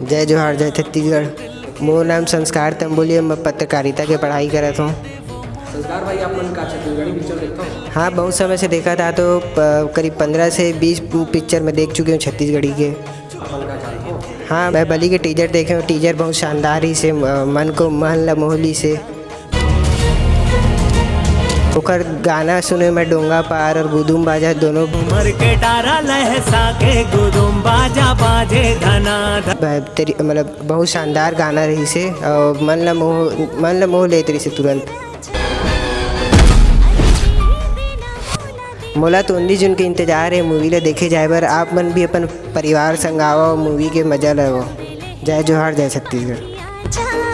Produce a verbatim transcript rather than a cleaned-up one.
जय जोहार, जय छत्तीसगढ़। मोर नाम संस्कार तंबोली हे, मैं पत्रकारिता के पढ़ाई करत हूँ। संस्कार भाई, आप मन का छत्तीसगढ़ी पिक्चर देखथव? हाँ, बहुत समय से देखत हँव, तो प-, करीब पन्द्रह से बीस पिक्चर मैं देख चुके हूँ छत्तीसगढ़ी के। आप मन का जानथव? हाँ, बाहुबली के टीजर देखे हँव, टीजर बहुत शानदार रहिसे, म-, मन को, मन ला मोह लिसे। ओकर गाना सुने मैं डोंगा पार और गुदुम बाजा दोनों। उमर के डारा लहसा के गुदुम बाजा बाजे धना धन। ब-, तेरी, मतलब, बहुत शानदार गाना रहिसे और मन ला मोह, मन ला मोह लेत रहिसे तुरंत। मोला तो उन्नीस जून के इंतजार हे मूवी ला देखे जाए बर। आप मन भी अपन परिवार संग आवव, मूवी के मजा लेवव। जय जोहार, जय छत्तीसगढ़।